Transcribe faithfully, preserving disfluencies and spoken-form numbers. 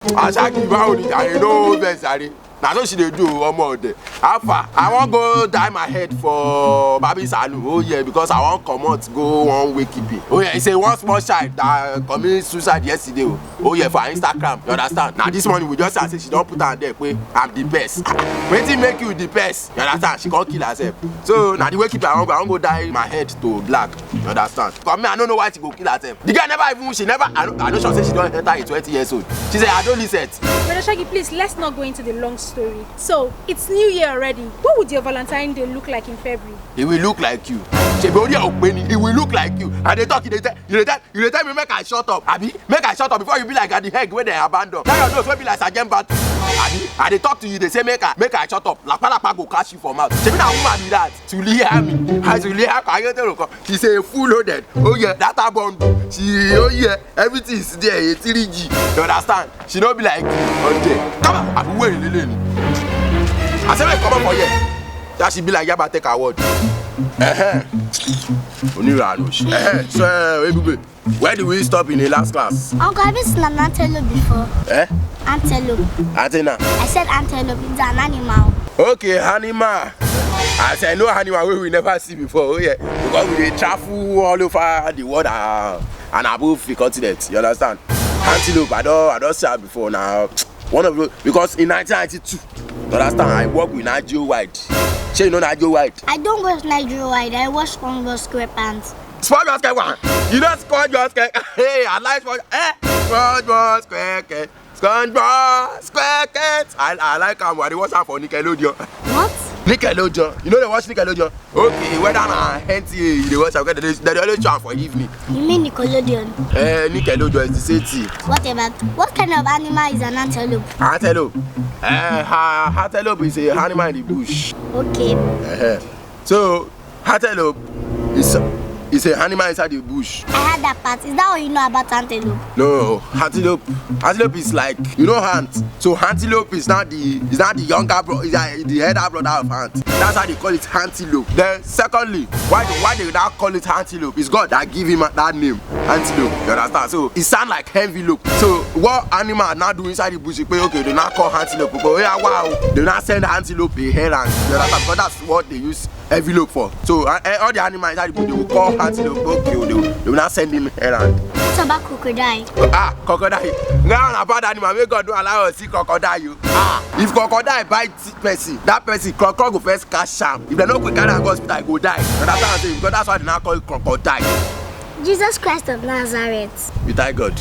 Asagi, báwo ni jàre? No vex jàre. Na so she dey do o, ọmọ ọdẹ. How far? I wan go dye my head for barber salon. Oh yeah, because I wan comot go one way keeping. Oh yeah, e say one small child that commit suicide yesterday o. Oh yeah, for her Instagram, you understand? Na this morning we just see am say she don put am there pé, "I'm the best." Wetin make you the best? You understand? She come kill herself. So na the way keep I wan go, I wan go dye my head to black. You understand? Come me, I no know why she go kill herself. The girl never even, she never, I no, I no sure say she don enter a twenty years old. She's a adolescent. Brother Shaggy, please, let's not go into the long story. So, it's New Year already. What would your Valentine Day look like in February? He will look like you. Ṣebí orí ẹ̀ ò pé ni? He will look like you. I dey talk, you dey tell, you dey tell, you dey tell me make I shut up. Abi, make I shut up before you be like the egg wey dem abandon. That your nose wey be like Sergeant Bat. Abi, I dey talk to you, dey say make I, make I shut up. Lapalapa go catch you for mouth. Shebi na woman be that. Tulia mi. As Tulia Kayotero come, she say full loaded. Oh yeah, data bundle. She, oh yeah, everything is there. A three G. You understand? She no be like you. Okay. Come on, abi wey lele ni. I say make come up for here. That she be like Yaba take award. Eh eh. Onírànú. Eh eh. So, eh, Ebube, where did we stop in the last class? Uncle, have you seen an antelope before? Eh? Antelope. Antenna. I said antelope. It's an animal. Okay, animal. As I know animal wey we never see before. Oh yeah. Because we dey travel all over the world, ah, and above the continent. You understand? Antelope, I don, I don see am before now. One of those, because in nineteen ninety-two, you understand, I work with Nigel Wide. Shey you know Nigel Wide? I don't watch Nigel Wide. I watch SpongeBob SquarePants. SpongeBob SquarePants. You know SpongeBob Square? Hey, I like Sponge. Eh? SpongeBob SquarePants. SpongeBob SquarePants. I, I like am. I dey watch am for Nickelodeon. What? Nickelodeon. You know they watch Nickelodeon? Okay, whether na N T A you dey watch am, because they, they dey always show am for evening. You mean Nickelodeon? Eh, Nickelodeon is the same thing. What about, what kind of animal is an antelope? Antelope. Eh, ha, antelope is a animal in the bush. Okay. Eh, so, antelope is, is an animal inside the bush. I heard that part. Is that all you know about antelope? No, antelope. Antelope is like, you know, ant. So antelope is not the, is not the younger bro, is, uh, the elder brother of ant. That's why they call it antelope. Then secondly, why they, why they now call it antelope? It's God that give him that name, antelope. You understand? So it sound like envelope. So what animal now do inside the bush? You pay, okay, they now call antelope. But yeah, wow, they now send antelope a errand. You understand? Because that's what they use envelope for. So uh, eh, all the animals inside the bush, they will call antelope. Okay, they will, they will now send him errand. What about crocodile? Ah, crocodile. Now na bad animal. Make God no allow us see crocodile. You, ah, if crocodile bite person, that person, crocodile go first catch am. If they no quick carry am go hospital, e go die. You understand what I'm saying? Because that's why they now call it crocodile. Jesus Christ of Nazareth. We thank God.